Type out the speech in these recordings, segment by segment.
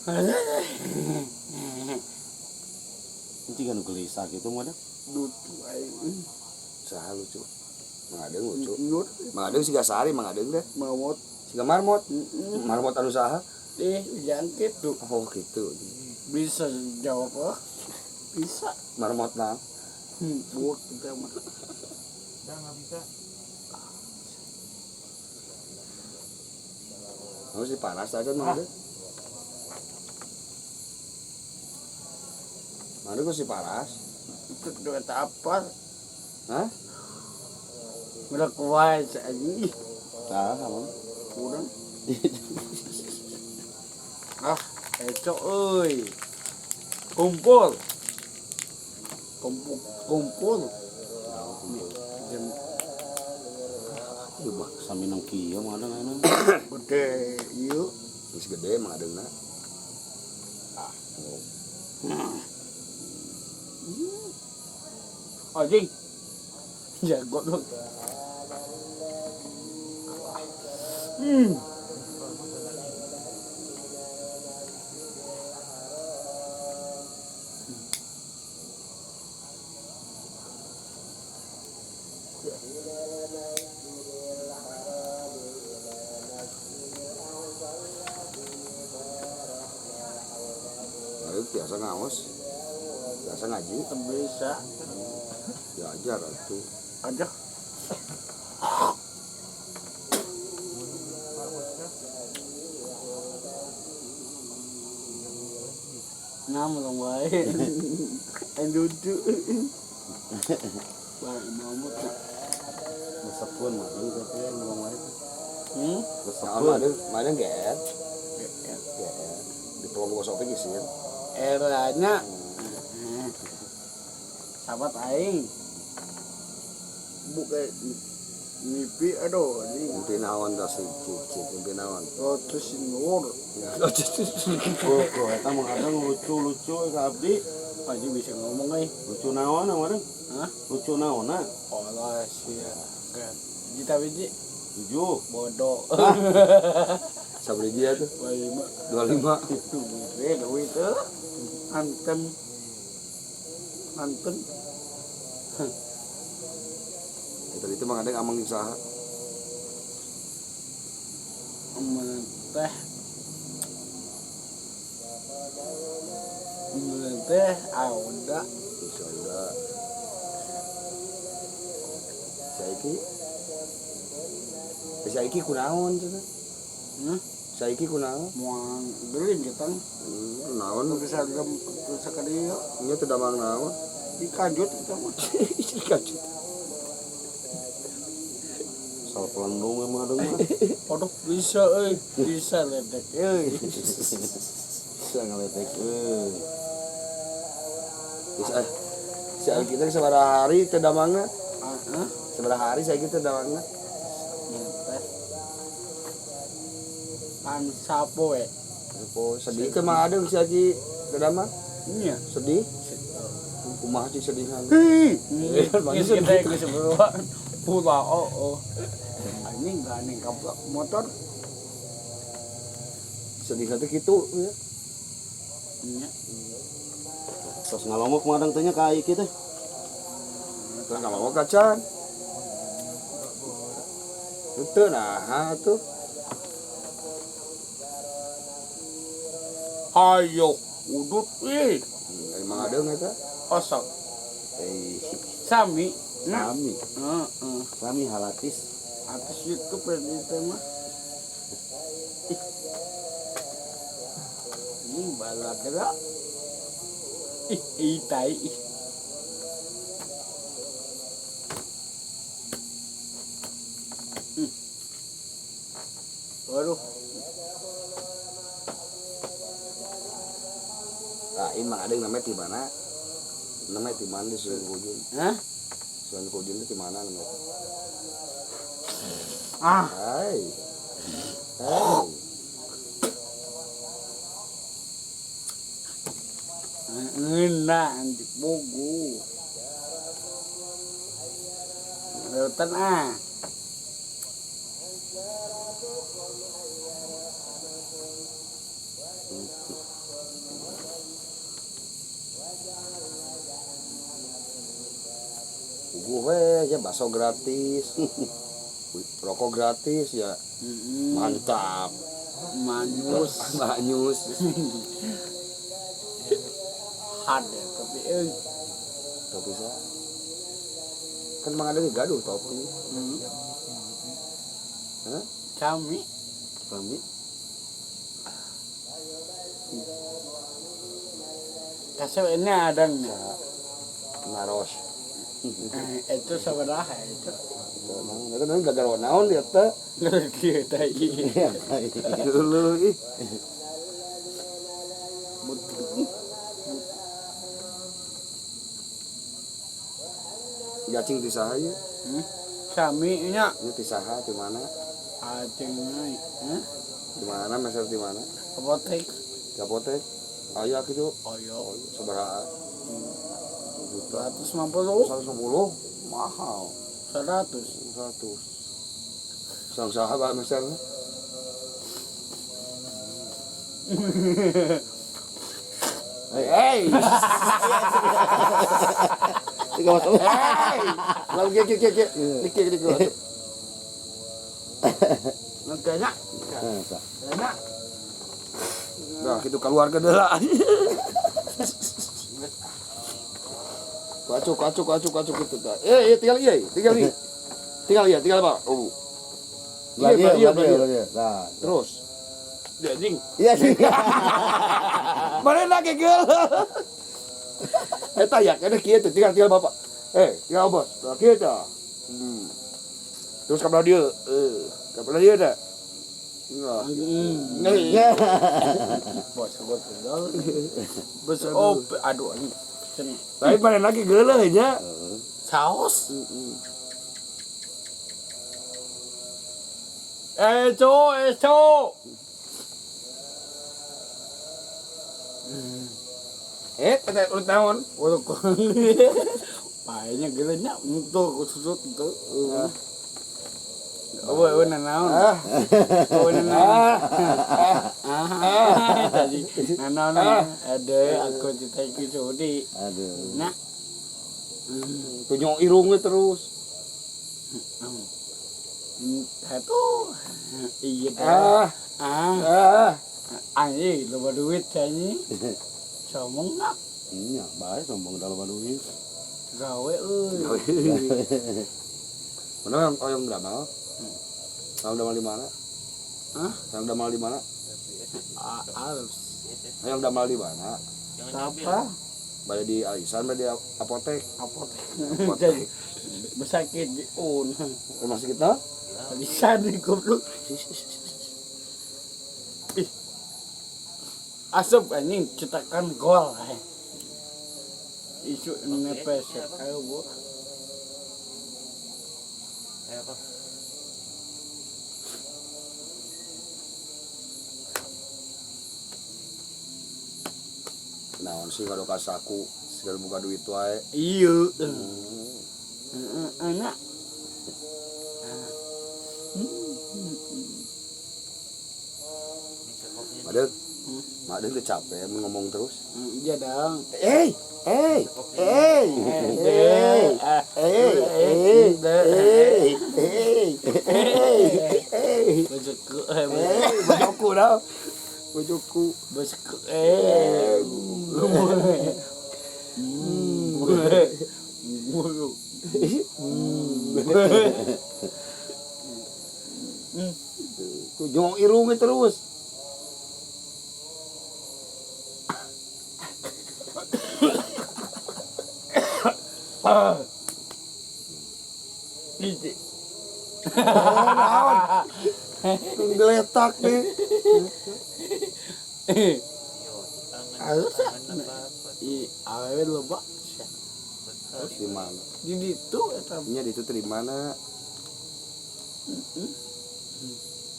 Ini nu gelisah gitu mah dah. Lucu aing. Saha lucu? Mang Adeng lucu. Nur Mang Adeng siga sari Mang Adeng teh. mawot. Siga marmot. Heeh. Marmot anu saha? Eh, jangkit tuh. Oh gitu. Bisa jawab ah. Bisa. Marmot nah. Buat kita mah. Udah nggak bisa. Kamu sih panas aja Mang Adeng. Mang Adeng kok si paras? Itu doa apa? Hah? Udah kuat anjing. Tah, abang. Kurang. Ah, eco euy. Kumpul. Kumpul kumpul. Jam Ieu mah sami nang kieu mah ada ayeuna. gede ieu. Geus gede Mang Adengna. Anjing. Jago dong. Mang Adeng biasa ngaos. Biasa ngaji. Bisa Diajar atuh. aja. Nah, melong wae. Aing lucu. Bang mamut. Resepkeun mah deui teh ngomong wae. Hmm? Resepkeun. Nah, Mang Adeng, Mang Adeng GR. GR. Di Pulau Bogor Sopi geus. Eranya. Sahabat aing. Bukan mimpi aduh anjing. Mimpi naon tah si cicit, mimpi naon. Lotus Nur. Oh, eta Mang Adeng lucu-lucu ka abdi. Anjing bisa ngomong euy. Lucu naon Mang Adeng? Hah? Lucu naonna? Olah sih. Kan. Jita biji 7. bodoh. Sabri dia tuh 25. 25. Tuh, duit tuh. Antem. Antem. Ya, tadi itu Mang Adeng amang saha? Amang teh. Amang teh auda. Bisa udah. Saiki. Saiki kunaon cenah? Hmm? Saiki kunaon? Moal geuling kita. Naon? Bisa gem bisa ka dieu. Nya teu damang naon? Dikajut kita mah. Dikajut. Asal pelendung Mang Adeng mah. Aduh, bisa euy, bisa ledek euy. Bisa ngaletek euy. Bisa. Saiki teh sabaraha hari teu damangna? Heeh. Sabaraha hari saiki teu damangna? Teh. Pan sapoe. Sapoe sedih ke Mang Adeng saiki teu damang? Nya. Sedih? Kumaha sih sedihan? Hei, geus kita geus berdua. Pulau oh oh. Anjing gandeng kaplok motor. Sedih teh kitu ya. Nya. Tos ngalongok Mang Adeng teh nya ka iki teh. Terus ngalongok kacan. Henteu nah atuh. Ayo udut euy. Dari Mang Adeng eta. Osok. Eh, Sami. Nah. sami. Heeh. Sami halatis. Atas YouTube itu mah. Ih. Ini balagra. Ih, ih tai. Ih. Waduh. Nah, ini Mang Adeng namanya di mana? Namanya di mana di Sunan Kujun? Hah? Sunan Kujun itu di mana namanya? Ah. Hai. Hai. Ngeunah di Bogo. Leutan ah. Puguh we ya bakso gratis. Rokok gratis ya. Mantap. Manyus. Maknyus. Ada tapi euy. Tapi sa kan mang ada gaduh topi. Hah? Kami Kami kasep ini ada nih. Naros. Itu sabaraha itu. Itu nang gagal naon dia teh. Kieu teh. Dulu ih. Gacing ti saha ieu? Kami nya Ieu ti saha ti mana? Aceng euy. Hah? Di mana meser di mana? Apotek. Di apotek. Aya kitu. Aya. Sabaraha? 150. 150 mahal. 100. 100. Sang saha bae meserna? Hey. Tiga masuk. Hey. Lalu kieu kieu kieu. Dikit dikit. Kayaknya. Kayaknya. Nah, gitu keluar ke deula. Kacuk kacuk kacuk kacuk gitu tah. Eh, tinggal iya, tinggal nih. Tinggal iya, tinggal apa? Oh. Iya, Iya, iya, iya. Nah, terus. Anjing. Iya sih. Mana lagi geul. Eta ya, kene kieu teh tinggal tinggal bapak. Eh, tinggal bos. Nah, kieu tah. Terus ka dieu. Ka dieu teh. Nah. Nih. Bos bos bos. Oh, aduh anjing. Tapi mana lagi geuleuh nya. Saus. Eh, co, eh, co. Eh, eta urut naon? Waduh, pahanya gelenya untuk susut tuh. Oh, oh, nanaon. Oh, nanaon. Ah, tadi nanaon ada aku cerita gitu di. Aduh. Nah. Tunyong irungnya terus. Satu. Iya. Ah. Ah. Anjing, loba duit anjing. Sombong nak. Iya, bae sombong da loba duit. Gawe euy. Mana yang oyong damal? Hayang damal di mana? Hah? Hayang damal di mana? Alus. Hayang damal di mana? Apa? Bade di arisan, bade di apotek. Apotek. Jadi besakit di un. Rumah sakit na? Bisa nih goblok. Ih. Asup anjing cetakan gol. Isu nepes ayo bu. Ayo apa? Naon sih kalau kasaku segala buka duit wae. Iya. Anak. Madeg. Madeg tuh capek ngomong terus. Iya dong. Eh, eh, eh, eh, eh, eh, eh, eh, eh, Bojoku, eh, bojoku dah. Bojoku. bojoku, eh. Tuh jongok irungnya terus. Iji. Oh, naon. Geletak nih. Halus ya. I awewe loba. Di mana? Di ditu eta. Nya di itu di mana?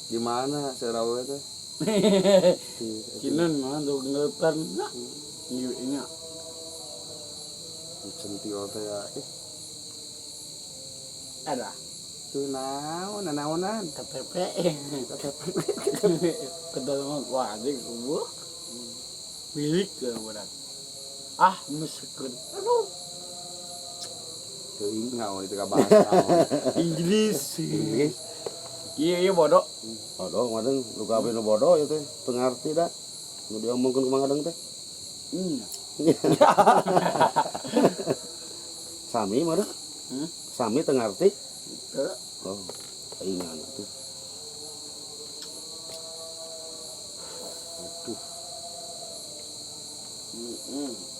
Di mana serawe teh? Kinan mah tuh ngeutan. Nah, ieu nya. Centil teh ya. Ada. Tuh naon, naonan. KTP. Kedalam wah anjing gua. Milik ke berat. Ah, meskipun. Aduh. Teuing naon itu ka bahasa naon. Inggris. Inggris. Iya iya bodoh. Bodoh madeng lu kabeh nu bodoh ieu teh teu ngarti da. Nu diomongkeun ku Mang Adeng teh. Sami mah. Hmm? Sami teu ngarti. Teu. Oh, ingan atuh. Aduh. Hmm.